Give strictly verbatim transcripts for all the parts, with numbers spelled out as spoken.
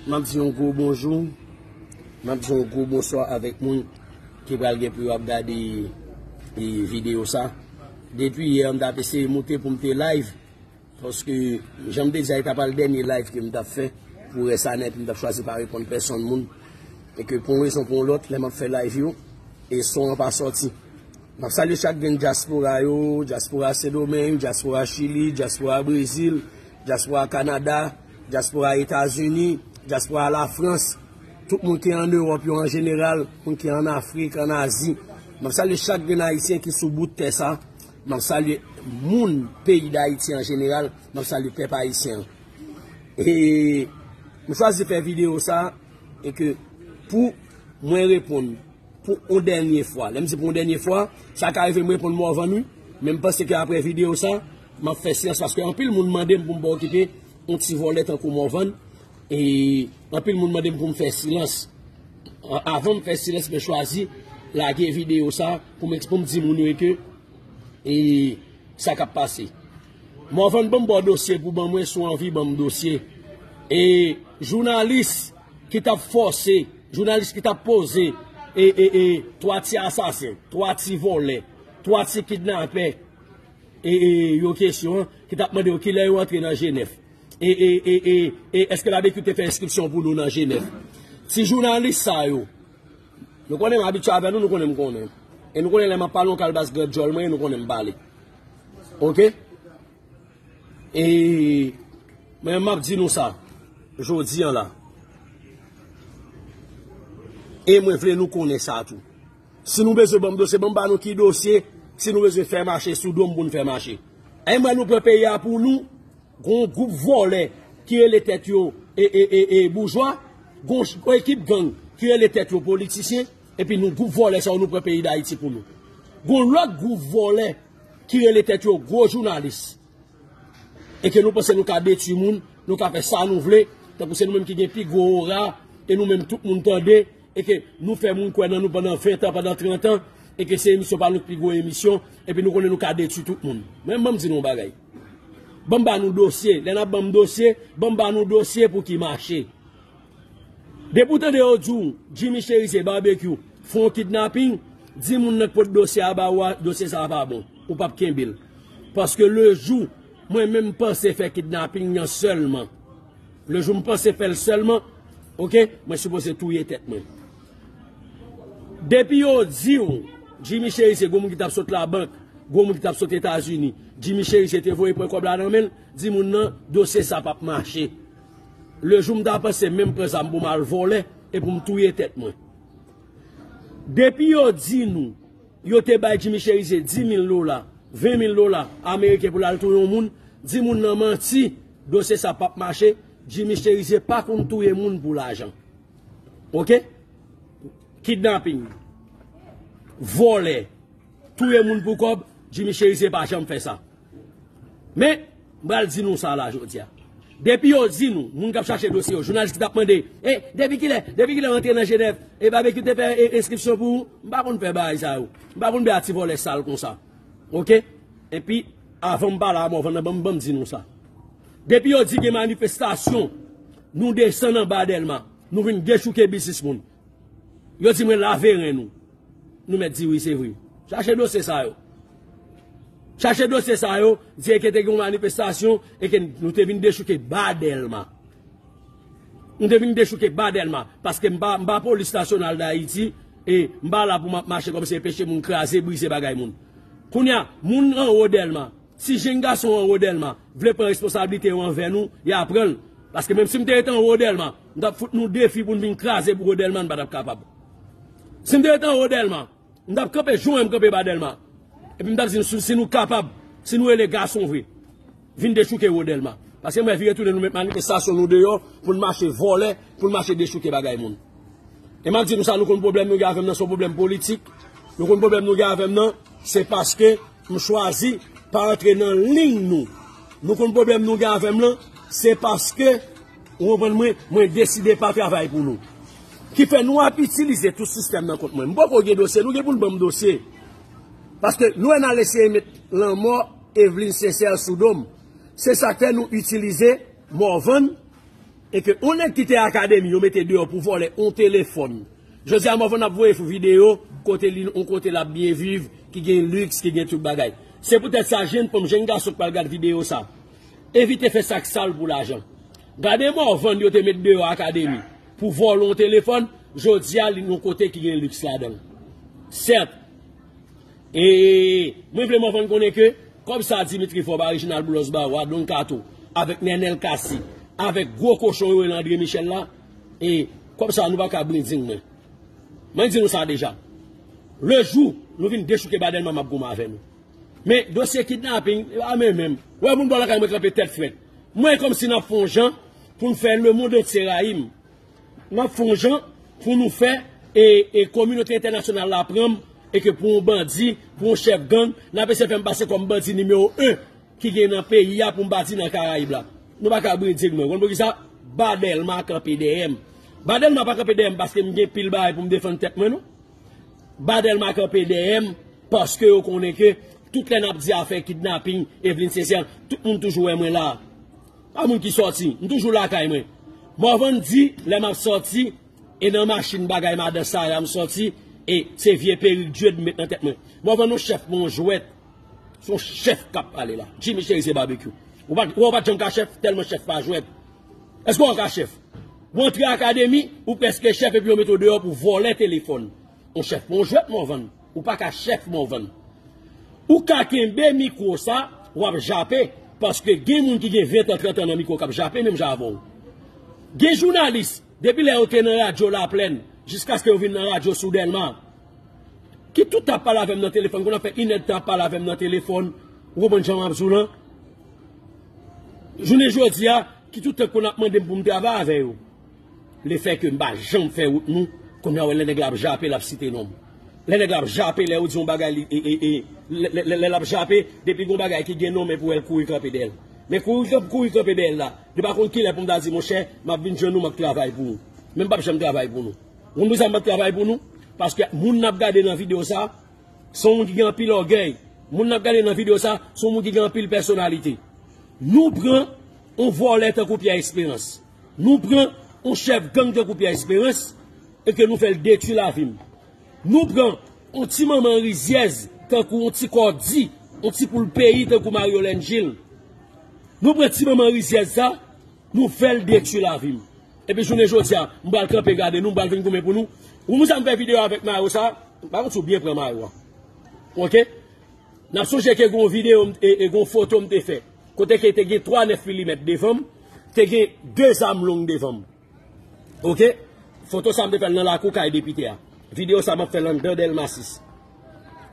M ap di yon gwo bonjou, m ap di yon gwo bonswa avèk moun ki pral gen pou yo ap gade e, videyo sa. Depi yè, m t ap eseye moute pou m te live, paske jan m te di a, e ta pral dènye live ke m t ap fè pou rès ane, epi m t ap chwazi pa reponn pèsonn moun. E ke pou yon rezon pou yon lòt, lè m ap fè live yo, e son an pa sòti. M ap salye chak grenn dyaspora yo, dyaspora Sendomeng, dyaspora Chili, dyaspora Brezil, dyaspora Kanada, dyaspora Etazini, dyaspora Lafrans, tout moun ki an Ewòp yo an jeneral, moun ki an Afrik, an Azi. M ap salye chak grenn Ayisyen ki sou bout tè sa. M ap salye moun peyi Dayiti an jeneral. M ap salye pèp ayisyen an. E m chwazi fè videyo sa, e ke pou mwen reponn pou yon dènye fwa. Lè m di pou yon dènye fwa, sa ka rive m reponn Morvan, wi. Men m panse ke apre videyo sa, m ap fè silans paske anpil moun mande m pou m pa okipe yon ti vòlè tankou Morvan. E anpil moun mande m pou m fè silans. A- Avan m fè silans, mwen chwazi lage videyo sa pou m, eks- pou m di moun yo ke e sa k ap pase. Morvan, ban m ba w dosye pou ban mwen, si w anvi ban m dosye. E jounalis ki t ap fòse, jounalis ki t ap poze, e, e, e, twa ti asasen, twa ti vòlè, twa ti kidnapè, e, e, yo kesyon, ki t ap mande yo kilè yo antre nan Jenèf. E, e, e, e, e èske Babekyou te fè enskripsyon pou nou nan Jenèf? Ti jounalis sa yo, nou konnen m abitye avè nou, nou konnen m konnen. E nou konnen lè m ap pale, yon kalbas grèt djòl mwen, e nou konnen m pale. Oke? E mwen, m ap di nou sa, jodi an la. E mwen vle nou konnen sa tou. Si nou bezwen ban m dosye, ban m ba nou ki dosye, si nou bezwen fè mache sou do m pou n fè mache. E mwen, nou pran peyi a pou nou, gon gwoup vòlè ki rele tèt yo e, e, e, e boujwa, gon, gon ekip gang ki rele tèt yo politisyen, epi nou gwoup vòlè sa yo nou pran peyi Dayiti pou nou. Gon lòt gwoup vòlè ki rele tèt yo gwo jounalis. E ke nou panse nou ka detwi moun, nou ka fè sa nou vle, tankou se nou menm ki gen pi gwo ora, e nou menm tout moun tande, e ke nou fè moun kwè nan nou pandan ven tan, pandan trant an, e ke se emisyon pa nou ki pi gwo emisyon, epi nou konnen nou ka detwi tout moun. Mwen, ban m di nou yon bagay. Ban m ba nou dosye, lè n ap ban m dosye, ban m ba nou dosye pou ki mache. Depi w tande yo di w, Jimmy Chérizier, Babekyou, fè yon kidnaping, di moun nan k pot dosye a ba ou a, dosye sa a pa bon. Ou p ap kenbe l. Paske le jou, mwen menm panse fè kidnaping nan sèlman. Le jou m panse fè l sèlman, oke, mwen sipoze touye tèt mwen. Depi yo di w, Jimmy Chérizier, gwo moun ki t ap sot labank, gwo moun ki t ap sot Etazini, Jimmy Chérizier te voye pran kòb la nan men l, di moun nan, dosye sa p ap mache. Le jou m ta panse menm pran zam pou m al vòlè e pou m touye tèt mwen. Depi yo di nou, yo te bay Jimmy Chérizier dis mil dola, ven mil dola ameriken pou l al touye yon moun, di moun nan manti, dosye sa p ap mache, Jimmy Chérizier pa konn touye moun pou lajan. Oke? Kidnaping, vòlè, touye moun pou kòb, Jimmy Chérizier pa janm fè sa. Men, m pral di nou sa la jodi a. Depi yo di nou, moun k ap chache dosye yo, jounalis ki t ap mande, e, depi kilè, depi kilè w antre nan Jenèf, e Babekyou te fè e, enskripsyon pou ou, m pa konn fè bagay sa yo. M pa konn bay a ti vòlè sal konsa. Oke? Epi, avan m pale a Morvan nan, ban m, ban m di nou sa. Depi yo di gen manifestasyon, nou desann anba Dèlma, nou vin dechouke biznis moun. Yo di mwen lave ren nou. Nou mèt di wi, se vre. Chache dosye sa yo. Chache dosye sa yo, di e ke te gen yon manifestasyon e ke nou te vin dechouke ba Dèlma. Nou te vin dechouke ba Dèlma, paske m pa, m pa polis nasyonal Dayiti, e m pa la pou m ap mache kòmsi enpeche moun kraze, brize bagay moun. Kounye a, moun anwo Dèlma, ti jenn gason anwo Dèlma vle pran responsablite yo anvè nou, y a pran l. Paske menm si m te rete anwo Dèlma, m t ap fout nou defi pou n vin kraze bouwo Dèlma, n pa t ap kapab. Si m te rete anwo Dèlma, m t ap kanpe jan w wè m kanpe ba Dèlma. Epi m t ap di nou, si, si nou kapab, si nou rele gason vre, vin dechouke wo Dèlma. Paske m wè vire tounen nou met manifestasyon nou deyò pou n mache vòlè, pou n mache dechouke bagay moun. E m ap di nou sa, nou konn pwoblèm nou gen avè m nan, se yon pwoblèm politik. Nou konn pwoblèm nou gen avè m nan, se paske m chwazi pa antre nan liy nou. Nou konn pwoblèm nou gen avè m nan, se paske, ou konprann mwen, mwen deside pa travay pou nou. Ki fè nou ap itilize tout sistèm nan kont mwen. M poko gen dosye, nou gen pou n ban m dosye. Paske nou wè n al eseye met lanmò Eveline Sincère sou do m. Se sa k fè nou itilize Morvan E ke yon nèg ki te akademi, yo mete deyò pou vòlè yon telefòn. Jodi a, Morvan ap voye sou videyo, kote li, yon kote l ap byen viv, ki gen liks, ki gen tout bagay. Se poutèt sa, jenn fanm, jenn gason k pral gad videyo sa, evite fè sa k sal pou lajan. Gade Morvan yo te met deyò akademi pou vòlè yon telefòn, jodi a, li yon kote ki gen liks ladan l. Sèt, E mwen vle Morvan konnen ke kòb sa Dimitri Vorbe, Reginald Boulos Bawa, Don Kato, avèk Nènèl Cassy, avèk gwo kochon yo rele André Michel la, e kòb sa nou pa ka brinding mwen. Mwen di nou sa deja. Le jou nou vin dechouke ba Dèlma, m ap goumen avè nou. Men dosye kidnaping, e pa mwen menm. Wè moun bò lakay mwen kanpe tèt frèt. Mwen kòmsi n ap fè yon jan pou n fè lemonn antye rayi m. N ap fè yon jan pou nou fè e, e kominote entènasyonal la pran m, e ke pou yon bandi, pou yon chèf gang, n ap eseye fè m pase kòm bandi nimewo en ki gen nan peyi a pou m pa di nan Karayib la. Nou pa ka brinding mwen. Konn poukisa? Ba Dèlma kanpe dèyè m. Ba Dèlma pa kanpe dèyè m paske m gen pil bagay pou m defann tèt mwen, non. Ba Dèlma kanpe dèyè m paske yo konnen ke tout lè n ap di afè kidnaping, Eveline Césaire, tout moun toujou wè mwen la. Pa moun ki sòti, m toujou lakay mwen. Morvan di, lè m ap sòti, e nan machin bagay madan Sara m sòti, e se vye perik Dye m met nan tèt mwen. Morvan yon chèf, yon jwèt. Se yon chèf k ap pale la. Jimmy Chérizier Barbecue. Ou pa, ou pa janm ka chèf, tèlman chèf pa jwèt. Èske w ka chèf? Ou antre akademi, ou prèske chèf, epi yo mete w deyò pou vòlè telefòn. Yon chèf pa yon jwèt, Morvan. Ou pa ka chèf, Morvan. Ou ka kenbe mikwo sa, w ap jape, paske gen moun ki gen ven tan, trant an nan mikwo k ap jape menm jan avè w. Gen jounalis, depi lè yo te nan radyo Laplèn, jiskaske yo vin nan radyo sou Dèlma, ki tout ap pale avè m nan telefòn, konn ap fè inèdtan ap pale avè m nan telefòn, ou konprann jan m ap di w lan? Jounen jodi a, ki tout tan konn ap mande m pou m travay avè yo. Lefètke m pa janm fè wout nou, kounye a w wè lè nèg la ap jape, l ap site non m. Lè nèg la ap jape, lè yo di yon bagay, li, e, e, e, lè, lè, lè, lè l ap jape, depi gon bagay ki gen non m, epi w wè l kouri kanpe dèyè l. Men kouri, kouri kanpe dèyè l la, li pa konn kilè pou m ta di, monchè, m ap vin jwenn ou, m ap travay pou ou. Men m p ap janm travay pou nou. Ou konn poukisa m p ap travay pou nou? Paske moun n ap gade nan videyo sa, se yon moun ki gen anpil ògèy. Moun n ap gade nan videyo sa, se yon moun ki gen anpil pèsonalite. Nou pran yon vòlè tankou Pierre Espérance. Nou pran yon chèf gang tankou Pierre Espérance e ke nou fè l detwi lavi m. Nou pran yon ti manman rizyèz tankou yon ti kò di, yon ti poul peyi tankou Marie Yolène Gilles. Nou pran ti manman rizyèz sa, nou fè l detwi lavi m. Epi jounen jodi a, m pral kanpe gade nou, m pral vin goumen pou nou. Ou konn sa m fè videyo avèk mayo sa, m pa konn si w byen pran mayo a. Oke? N ap sonje ke gon videyo, m- e, e gon foto m te fè. Kote ke te gen twa nèf milimèt devan m, te gen de zam long devan m. Oke? Foto sa m te fè l nan lakou kay depite a. Videyo sa m ap fè l anndan Dèlma sis.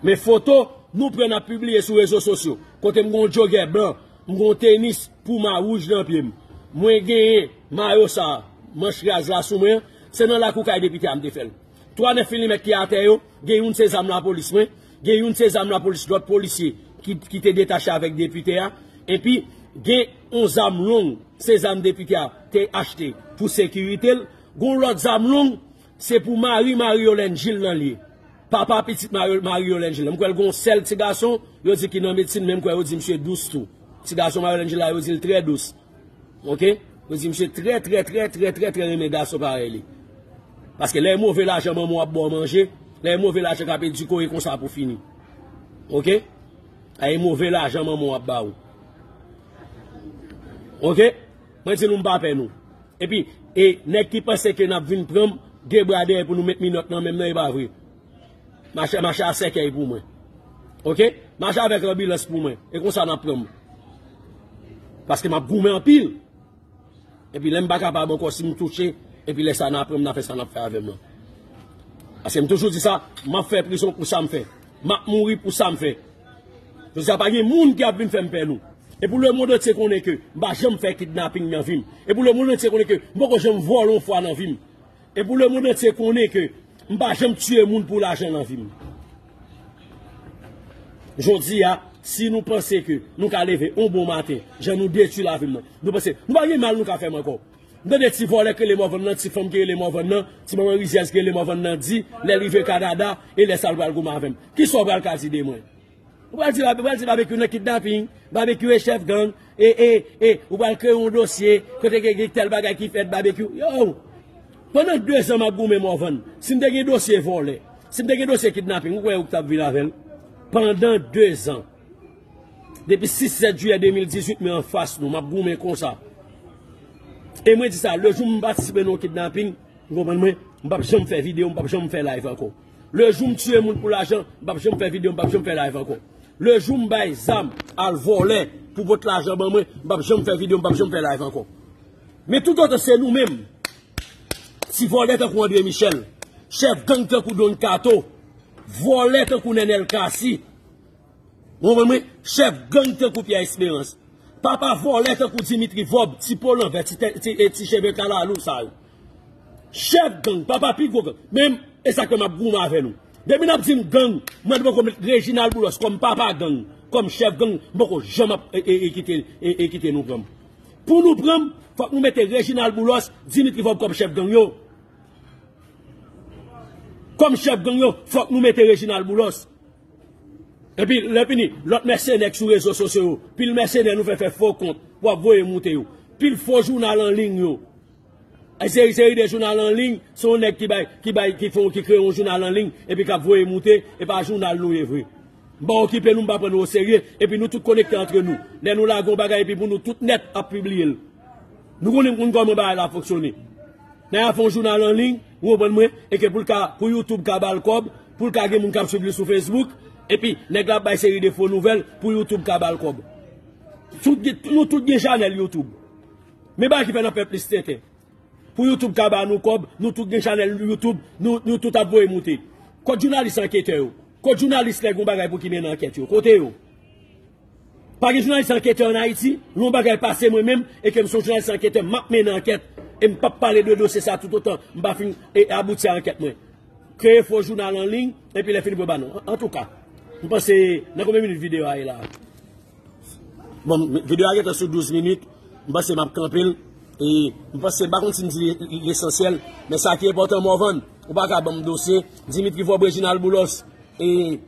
Men foto nou pran n ap pibliye sou rezo sosyo. Kote m gon jogè blan, m gon tenis puma wouj nan pye m. Mwen genyen mayo sa, manch raz la sou mwen an, se nan lakou kay depite a m te fè l. Twa nèf milimèt ki atè yo, gen youn se zam lapolis mwen, gen youn se zam lapolis lòt polisye ki, ki te detache avèk depite a, epi gen yon zam long, se zam depite a te achte pou sekirite l, gon lòt zam long, se pou mari Marie Yolène Gilles nan l ye. Papa pitit Marie, Marie Yolène Gilles. M kwè l gon sèl ti gason, yo di ki nan medsin, men m kwè yo di misye dous tou. Ti gason Marie Yolène Gilles la, yo di l trè dous. Oke? Yo di misye trè, trè, trè, trè, trè, trè renmen gason parèy li. Paske lè e move lajan manman w ap ba w manje, lè e move lajan k ap edike w, e konsa pou fini. Oke? Lè e move lajan manman w ap ba w. Oke? Mwen di nou m pa pè nou. Epi, e nèg ki panse ke n ap vin pran m de bra dèyè pou nou met minòt nan men m nan, e pa vre. Mache, mache a sèkèy pou mwen. Oke? Mache avèk anbilans pou mwen. E konsa n ap pran m. Paske m ap goumen anpil. Epi lè m pa kapab ankò, si m touche, epi lè sa n a pran m, n a fè sa n ap fè avè m nan. Paske m toujou di sa, m ap fè prizon pou sa m fè. M ap mouri pou sa m fè. Jodi a pa gen moun ki ap vin fè m pè nou. E pou lemonn antye konnen ke m pa janm fè kidnaping nan vi m. E pou lemonn antye konnen ke m poko janm vòlè yon fwa nan vi m. E pou lemonn antye konnen ke m pa janm tiye moun pou lajan nan vi m. Jodi a, si nou panse ke nou ka leve yon bon maten, jan nou detwi lavi m nan, nou panse, nou pa gen mal nou ka fè m ankò. M tande ti vòlè ki rele Morvan nan, ti fanm ki rele Morvan nan, ti manman rizyèz ki rele Morvan nan di, lè l rive Kanada, e lè sa l pral goumen avè m. Kisa w pral ka di de mwen? Ou pral di, ou pral di Babekyou nan kidnaping, Babekyou e chèf gang, e, e, e, ou pral kreye yon dosye, kote gen, gen tèl bagay ki fèt, Babekyou. Yo, pandan de zan m ap goumen Morvan, si m te gen dosye vòlè, si m te gen dosye kidnaping, ou kwè ou t ap vin avè l? Pandan de zan. Depi sis sèt jiyè de mil dizuit, mwen anfas nou, m ap goumen konsa. E mwen di sa, le jou m patisipe nan yon kidnaping, ou konprann mwen, m p ap janm fè videyo, m p ap janm fè live ankò. Le jou m tiye moun pou lajan, m p ap janm fè videyo, m p ap janm fè live ankò. Le jou m bay zam al vòlè pou pot lajan ban mwen, m p ap janm fè videyo, m p ap janm fè live ankò. Men toutotan se nou menm, ti vòlè tankou André Michel, chèf gang tankou Don Kato, vòlè tankou Nenel Cassy, ou konprann mwen? Chèf gang tankou Pierre Espérance. Papa vòlè tankou Dimitri Vorbe, ti po lanvè, ti, tè- ti, e ti cheve kalalou sa yo. Chèf gang, papa pi gwo gang. Men, e sa k fè m ap goumen avè nou. Depi n ap di m gang, mwen poko met Reginald Boulos kòm papa gang, kòm chèf gang, m poko janm ap e, e, e kite, e, e kite nou pran m. Pou nou pran m, fòk nou mete Reginald Boulos, Dimitri Vorbe kòm chèf gang yo. Kòm chèf gang yo, fòk nou mete Reginald Boulos. Epi, lè fini, lòt mèsenè k sou rezo sosyo yo, pil mèsenè nou fè fè fo kont pou ap voye moute yo. Pil fo jounal an liy yo. E seri, seri de jounal an liy, se yon nèg ki bay, ki bay, ki fè, ki kreye yon jounal an liy, epi k ap voye moute, e pa jounal nou ye vre. M pa okipe nou, m pa pran nou oserye, epi nou tout konekte antre nou. Lè nou lage yon bagay, epi pou nou tout nèt ap pibliye l. Nou konnen moun kòman bagay la fonksyone. Nèg la fè yon jounal an liy, ou konprann mwen, e ke pou l ka, pou YouTube ka ba l kòb, pou l ka gen moun k ap swiv li sou Facebook, epi nèg la ap bay seri de fo nouvèl pou YouTube ka ba l kòb. Tout gen- nou tout gen chanèl YouTube. Men bagay ki fè n ap fè plis tenten. Pou YouTube ka ba nou kòb, nou tout gen chanèl YouTube, nou, nou tout ap voye moute. Kot jounalis anketè yo? Kot jounalis lè gen yon bagay pou ki mennen ankèt yo? Kote yo? Pa gen jounalis anketè ann Ayiti, lè yon bagay pase mwen menm, e ke m se yon jounalis anketè, m ap mennen ankèt, e m p ap pale de dosye sa toutotan m pa fin e, abouti a ankèt mwen. Kreye fo jounal an liy, epi lè fini pou yo ba nou. An, antouka, m panse, nan konbyen minit videyo a ye la? Bon, videyo a gentan sou douz minit, m panse m ap kanpe l, e m panse, m pa konn si m di l- lesansyèl, men sa ki enpòtan, Morvan, ou pa ka ban m dosye, Dimitri Vorbe, Reginald Boulos, e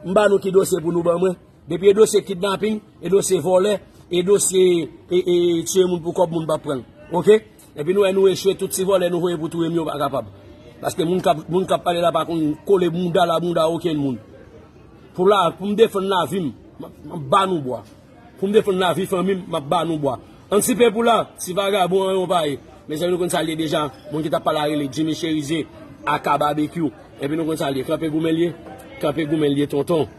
m ba nou ki dosye pou nou ban mwen. Depi e dosye kidnaping, e dosye vòlè, e dosye e, e, tiye moun pou kòb, moun p ap pran l. Oke? Epi nou wè nou echwe, tout ti vòlè nou voye pou touye m yo pa kapab. Paske moun k ap, moun k ap pale la pa konn kole bounda la bounda okenn moun. Pou la, pou m defann lavi m, m ap, m ap ba nou bwa. Pou m defann lavi fanmi m, m ap ba nou bwa. Ann sipe pou la, ti vagabon an yon pa ye. Mezanmi, nou konn sa l ye deja. Moun ki t ap pale a rele Jimmy Cherizier, aka Babekyou. Epi nou konn sa l ye. Kanpe goumen l ye. Kanpe goumen l ye, tonton.